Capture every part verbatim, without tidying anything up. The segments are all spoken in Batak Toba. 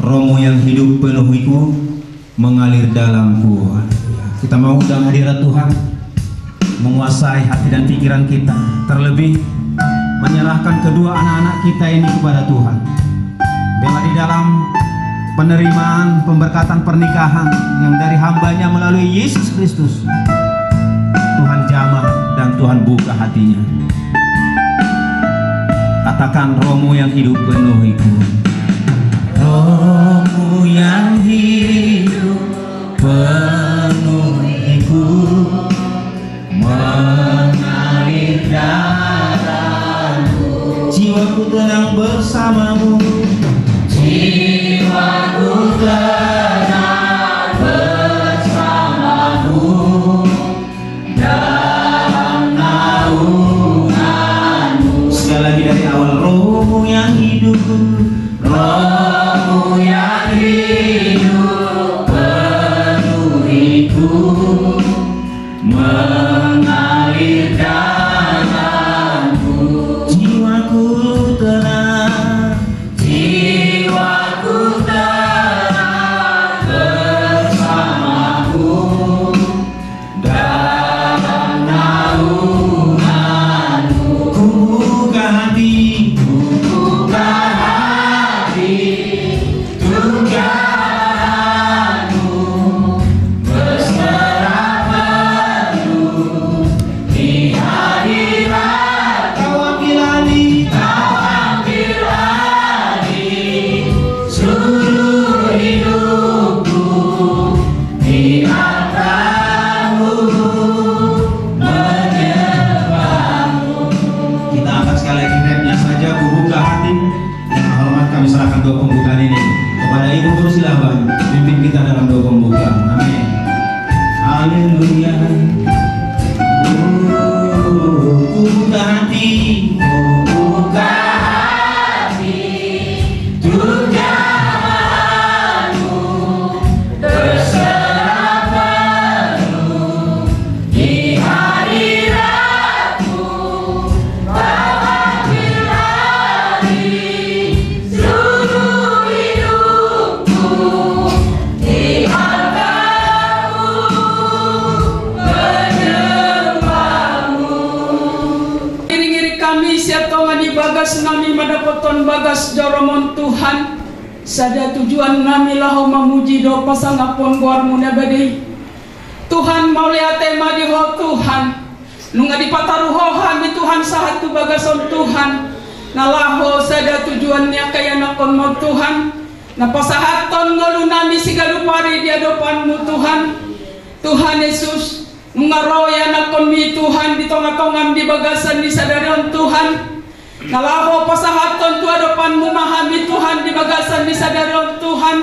Roh-Mu yang hidup penuhiku, mengalir dalamku. Kita mau undang hadirat Tuhan menguasai hati dan pikiran kita, terlebih menyerahkan kedua anak-anak kita ini kepada Tuhan. Biarlah di dalam penerimaan pemberkatan pernikahan yang dari hamba-Nya melalui Yesus Kristus, Tuhan jamah dan Tuhan buka hatinya. Katakan, "Roh-Mu yang hidup penuhiku." Roh-Mu yang hidup penuhiku, mengalir dalamku. Jiwaku tenang bersama-Mu. Jiwaku tenang bersama-Mu dalam naungan-Mu. Sekali lagi dari awal, Roh-Mu yang hidup, Roh-Mu yang hidup penuhiku, mengalir dalamku. Jiwaku tenang, jiwaku tenang bersama-Mu dalam naungan-Mu. Kubuka hati, kubuka hati untuk jalanmu, berserah penuh di hadirat. Kau ambil alih, kau ambil alih seluruh hidupku, biarkan ku menyembah-Mu. Kita angkat sekali lagi rapnya saja, kubuka hati. Dengan hormat kami serahkan doa pembukaan ini kepada Ibu Guru Silaban, pimpin kita dalam doa pembukaan. Amin. Haleluya. Ku buka hati, ku buka hati untuk jalanmu, berserah penuh di hadirat-Mu. Kau ambil alih seluruh hidupku, biarkan ku menyembah-Mu. Iring-iring hami sian tonga ni bagas nami mandapothon bagas joro-Mu Tuhan. Sada tujuan nami laho mamuji dohot pasangaphon goar-Mu na badia i. Tuhan, mauliate ma di Ho Tuhan. Nunga dipataru Ho hami Tuhan sahat tu bagas on Tuhan, na laho sada tujuan ni angka ianakkon-Mu Tuhan, na pasahathon ngolu nami siganup ari di adopan-Mu Tuhan. Tuhan Jesus, nunga ro ianakkon-Mi Tuhan di tonga-tongam di bagasan ni sadari on Tuhan, na laho pasahathon tu adopan-Mu ma hami Tuhan di bagasan ni sadari on Tuhan,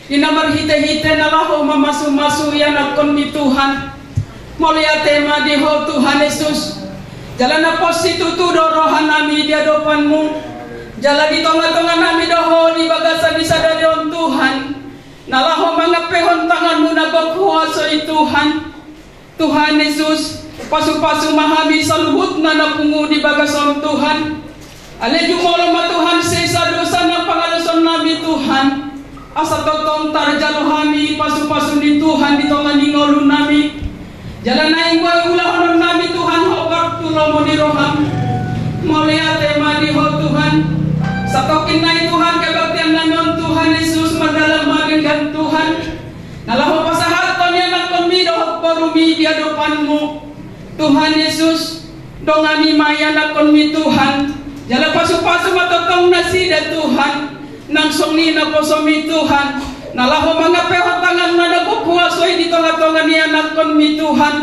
di na marhite-hite na laho mamasu-masu ianakkon-Mi Tuhan. Mauliate ma di Ho Tuhan Jesus. Jala na pos situtu do roha nami di adopan-Mu. Jala di tonga-tonga nami do Ho di bagasan ni sadari on Tuhan, na laho mangampehon tangan-Mu na gok huaso i Tuhan. Tuhan Jesus, pasu-pasu ma hami saluhutna na pungu di bagas on Tuhan. Alai jumolo ma Tuhan sesa dosa na pangalaosion nami Tuhan. Asa tongtong tarjalo hami pasu-pasu ni Tuhan di tonga ni ngolu nami. Jala naeng boi ulahonon nami Tuhan hombar tu lomo ni roham. Mauliate ma di Ho Tuhan. Satongkin nai Tuhan kebaktian nami on Tuhan Jesus mardalan ma denggan Tuhan. Na laho pasahathon ianakkon-Mi dohot boru-Mi di adopan-Mu. Tuhan Jesus, dongani ma ianakkon-Mi Tuhan. Jala pasu-pasu ma tongtong nasida Tuhan. Nang songon i naposo-Mi Tuhan. Na laho mangampehon tangan-Na na gok huaso i di tonga-tonga ni ianakkon-Mi Tuhan.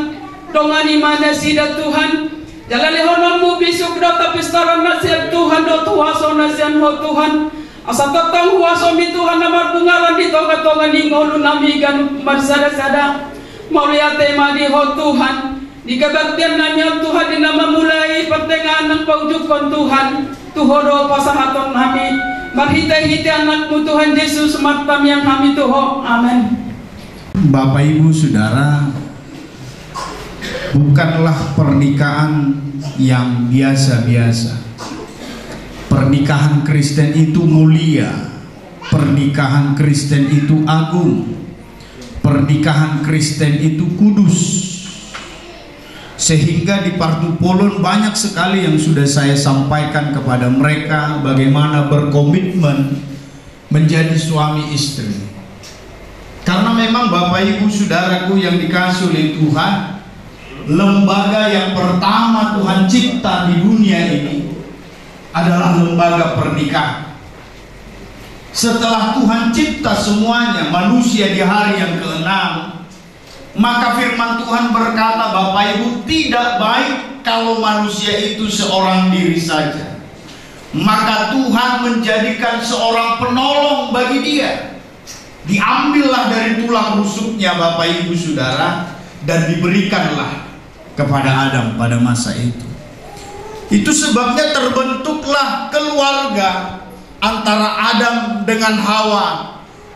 Dongani ma nasida Tuhan. Jala lehononmu bisuk dohot hapistaran na sian Tuhan dohot huaso na sian Ho Tuhan. Asa tongtong huasomi Tuhan na marbungaran di tonga-tonga ni ngolunami ganup marsada-sada. Mauliate ma di Ho Tuhan. Di kebaktian nami on Tuhan di na mamulai partengahan nang paujukkon Tuhan. Tu Ho do pasahaton nami. Marhite-hite Anakmu Tuhan Jesus martamiang hami tu Ho. Amen. Bapak, Ibu, Saudara, bukanlah pernikahan yang biasa-biasa. Pernikahan Kristen itu mulia. Pernikahan Kristen itu agung. Pernikahan Kristen itu kudus. Sehingga di Partupolon banyak sekali yang sudah saya sampaikan kepada mereka bagaimana berkomitmen menjadi suami istri. Karena memang Bapak Ibu Saudaraku yang dikasihi oleh Tuhan, lembaga yang pertama Tuhan cipta di dunia ini adalah lembaga pernikahan. Setelah Tuhan cipta semuanya, manusia di hari yang keenam, maka firman Tuhan berkata, Bapak Ibu, tidak baik kalau manusia itu seorang diri saja. Maka Tuhan menjadikan seorang penolong bagi dia. Diambillah dari tulang rusuknya, Bapak Ibu Saudara, dan diberikanlah kepada Adam pada masa itu. Itu sebabnya terbentuklah keluarga antara Adam dengan Hawa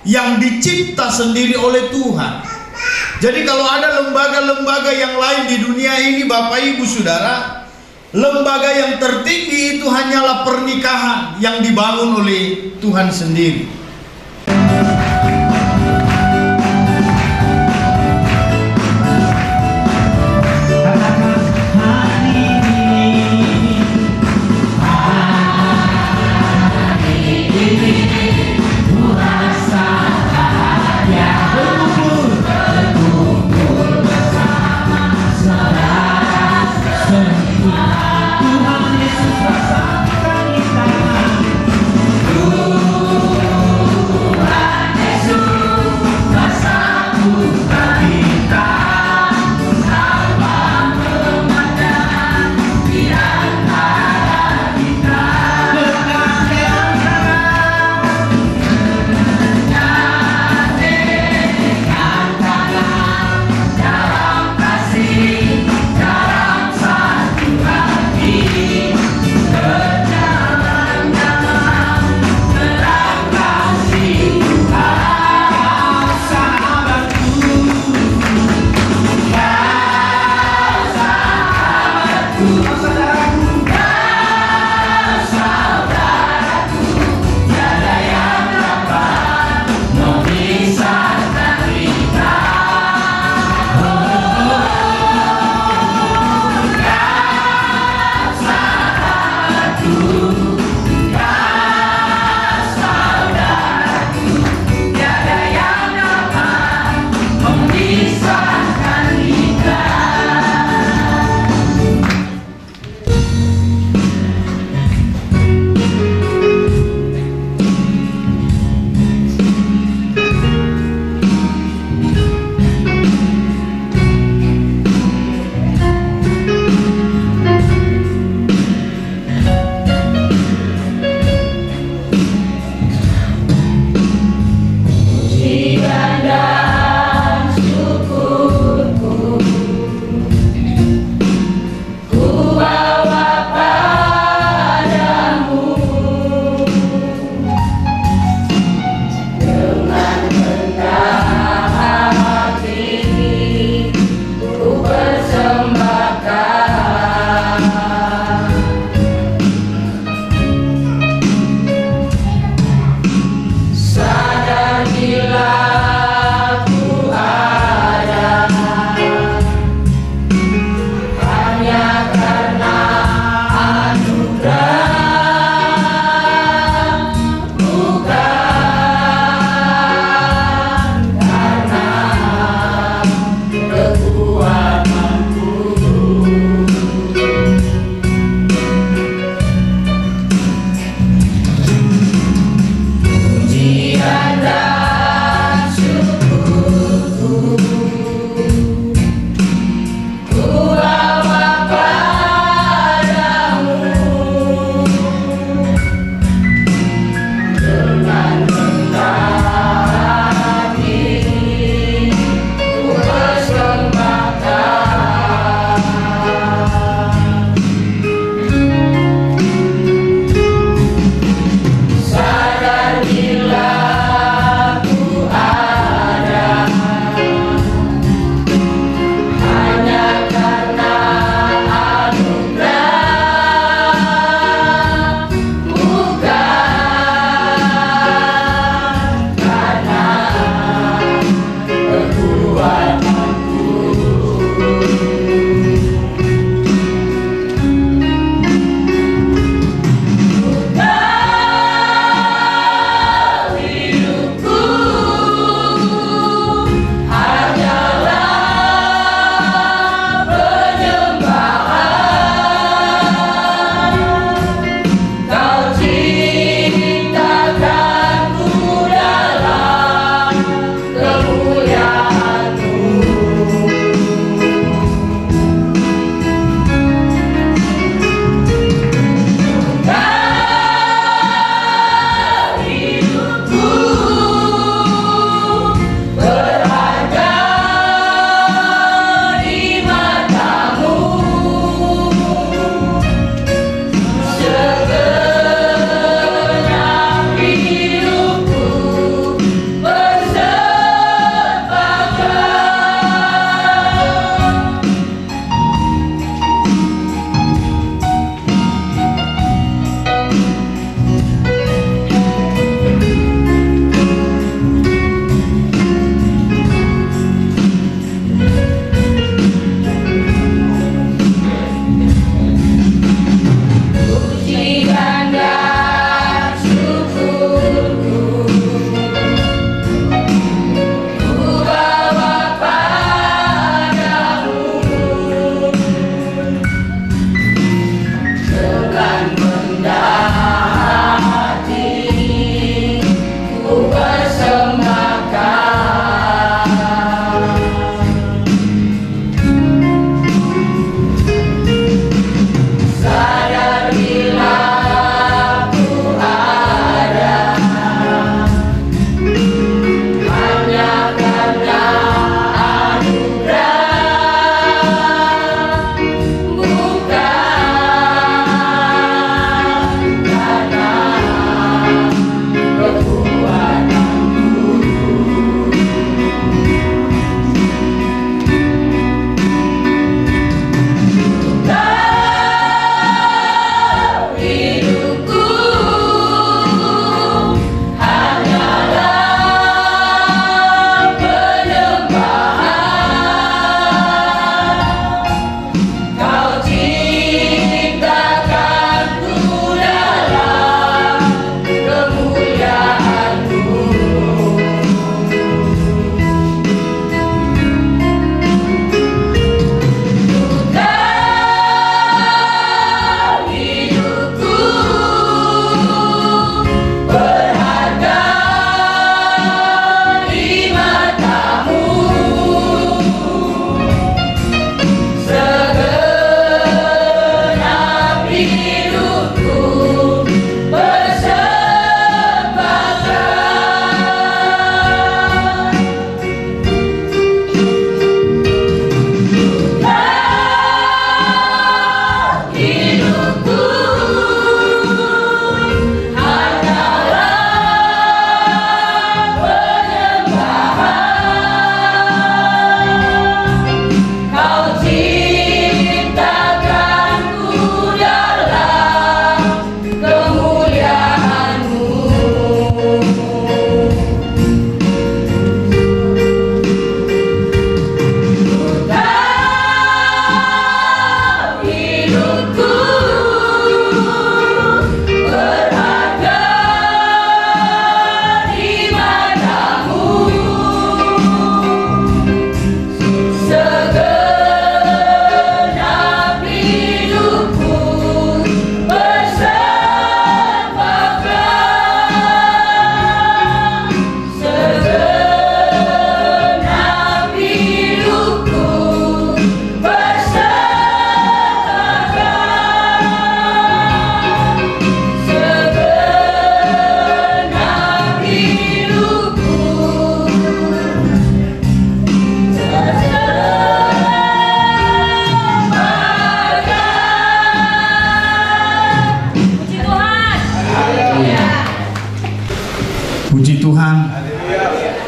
yang dicipta sendiri oleh Tuhan. Jadi, kalau ada lembaga-lembaga yang lain di dunia ini, Bapak Ibu Saudara, lembaga yang tertinggi itu hanyalah pernikahan yang dibangun oleh Tuhan sendiri.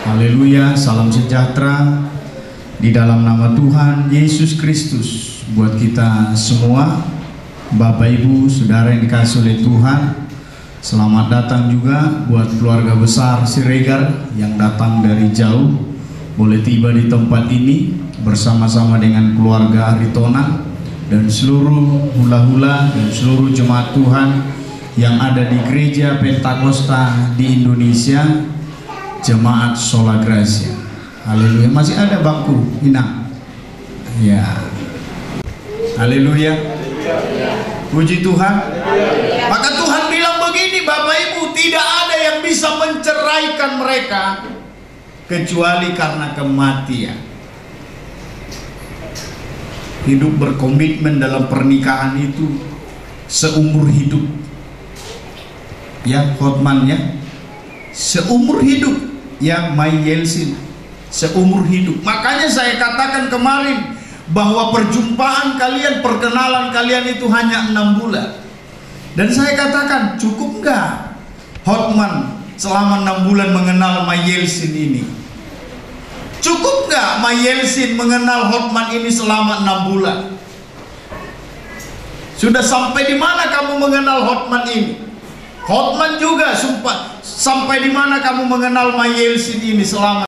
Haleluya, salam sejahtera di dalam nama Tuhan Yesus Kristus buat kita semua, Bapak, Ibu, Saudara yang dikasihi oleh Tuhan. Selamat datang juga buat keluarga besar Siregar yang datang dari jauh, boleh tiba di tempat ini bersama-sama dengan keluarga Aritonang dan seluruh hula-hula dan seluruh jemaat Tuhan yang ada di Gereja Pentakosta di Indonesia, Jemaat Sola Gracia. Haleluya. Masih ada bangku, Inang? Ya. Haleluya. Puji Tuhan. Maka Tuhan bilang begini, Bapak Ibu, tidak ada yang bisa menceraikan mereka kecuali karena kematian. Hidup berkomitmen dalam pernikahan itu seumur hidup. Ya, Hotman, ya. Seumur hidup, ya, Mai Yelsin. Seumur hidup. Makanya saya katakan kemarin bahwa perjumpaan kalian, perkenalan kalian itu hanya enam bulan. Dan saya katakan, cukup nggak Hotman selama enam bulan mengenal Mai Yelsin ini? Cukup nggak Mai Yelsin mengenal Hotman ini selama enam bulan? Sudah sampai di mana kamu mengenal Hotman ini? Hotman juga, sumpah, sampai di mana kamu mengenal Mai Yelsin ini selama